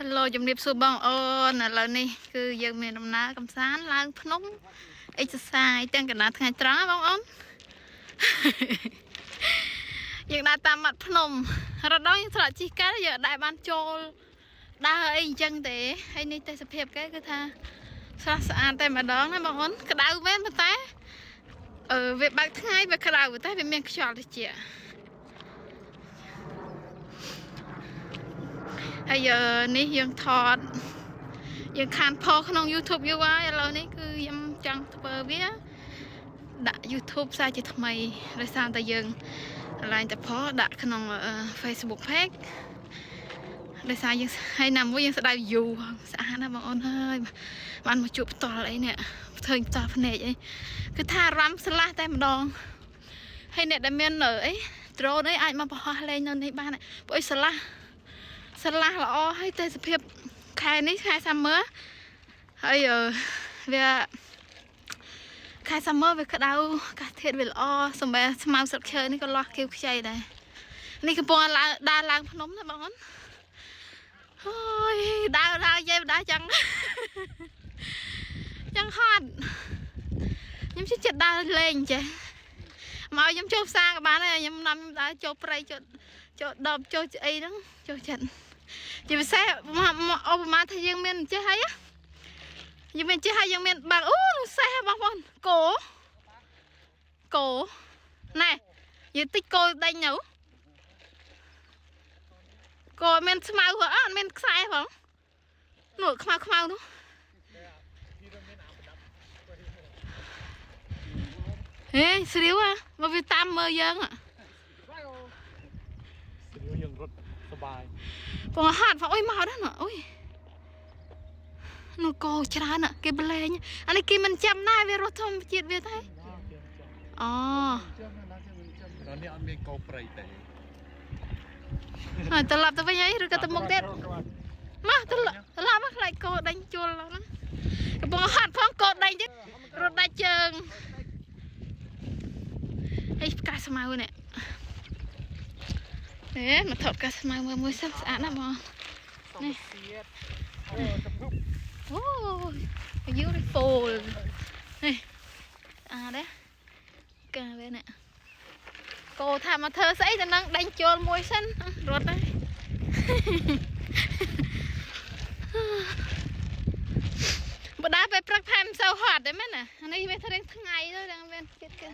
Hello ជំរាបសួរបងអូនឥឡូវនេះគឺយើងមានដំណើរកំសាន្តឡើងភ្នំ exercise ទាំងកណ្ដាលថ្ងៃត្រង់ណាបងអូន យើងដើរតាមមាត់ភ្នំរដងយើងធ្លាក់ជិះកាត់យើងអត់ដែលបានចូលដើរអីអញ្ចឹងទេហើយនេះទេសភាពគេគឺថាស្រស់ស្អាតតែម្ដងណាបងអូនក្តៅមែនប៉ុន្តែអឺវាបើកថ្ងៃវាក្តៅប៉ុន្តែវាមានខ្យល់ត្រជាក់ហើយអឺនេះយើងថតយើងខានផុសក្នុង YouTube យូរហើយឥឡូវនេះគឺខ្ញុំចង់ធ្វើវាដាក់ YouTube សារជាថ្មីដោយសារតែយើងឡើងតែផុសដាក់ក្នុងអឺ Facebook page ដោយសារយើងហើយណាមួយយើងស្ដាយ view ផងស្អាតណាស់បងអូនហើយបានមកជួបផ្ទាល់អីនេះឃើញផ្ទាល់ភ្នែកអីគឺថាអារម្មណ៍ស្រឡះតែម្ដងហើយអ្នកដែលមានអី drone អីអាចមកបង្ហោះលេងនៅនេះបានព្រោះអីស្រឡះស្រឡះល្អហើយទេសភាពខែនេះខែ summer ហើយអឺវាខែ summer វាក្តៅអាកាសធាតុវាល្អសម្រាប់ស្មៅស្លឹកឈើនេះក៏លាស់ខៀវខ្ចីដែរនេះកំពុងឡើងដើរឡើងភ្នំណាបងអូន អូយដើរដើរយាយដើរចឹង ចឹងហត់ខ្ញុំជិះចិត្តដើរលេងចេះមកខ្ញុំចូលផ្សារក៏បានដែរខ្ញុំនាំខ្ញុំដើរចូលព្រៃចូលចូលដបចូលអីហ្នឹងចូលចិត្តជាពិសេសមកឧបមាថាយើងមានចេះហើយណាយើងមានចេះហើយយើងមានបាំងអូនោះសេះបងប្អូនគោគោណែយើងតិចគោដេញនៅគោអត់មានស្មៅហ៎អត់មានខ្សែផងនោះខ្មៅខ្មៅនោះ ហេស្រាវហ៎មកវាតាមមើលយើងហ៎ ស្រាវយើងរត់សបាយ បងហត់បងអុយមកដល់ណអូយនោះគោច្រើនណាស់គេប្លែងអានេះគេមិនចាំណាវារស់ធម្មជាតិវាទេអូ ដល់នេះអត់មានកោព្រៃទេ ហើយត្រឡប់ទៅវិញអីឬក៏ទៅមុខទៀតមកត្រឡប់ត្រឡប់មកខ្លាចគោដេញជួលហ្នឹងកំពុងហត់ផងគោដេញទៀតរត់ដាច់ជើងហើយផ្កាស្មៅនេះហេមកថតផ្កាស្មៅមើលមួយសិនស្អាតណាស់បង នេះអូកំភុប អូ beautiful នេះស្អាតទេកាវានេះគោថាមកធ្វើស្អីទៅនឹងដេញចូលមួយសិនរត់ហើយ បើដើរពេលព្រឹកថែមមិនសូវហត់ទេមែនណាអានេះវាធ្វើថ្ងៃទៅដល់វាចិត្តគេ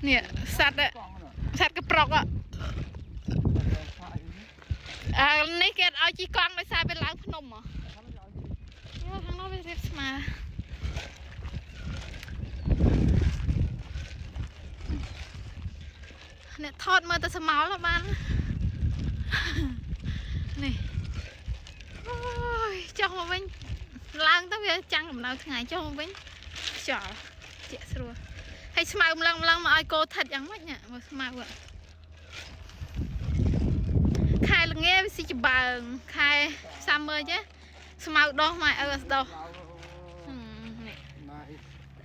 នេះសត្វសត្វកប្រុកអអានេះគេឲ្យជីកង់ដោយសារវាឡើងភ្នំហ៎យោខាងនោះវារៀបស្មើអ្នកថតមើលតែស្មោលបាន នេះអូយចុះមកវិញឡើងទៅវាចាំងកម្ដៅថ្ងៃចុះមកវិញខ្យល់ជាក់ស្រួលហើយស្មៅម្លឹងម្លឹងមកឲ្យគោថិតយ៉ាងម៉េចនេះមើលស្មៅហ៎ខែល្ងាវាស៊ីច្បើងខែ summer ចេះស្មៅដោះមកឲ្យឪស្ដោះហឹមនេះ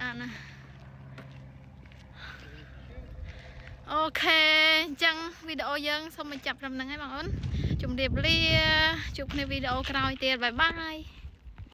អាណា okay អញ្ចឹងវីដេអូយើងសូមបញ្ចប់ត្រឹមហ្នឹងហើយបងអូនជម្រាបលាជួបគ្នាវីដេអូក្រោយទៀត bye bye.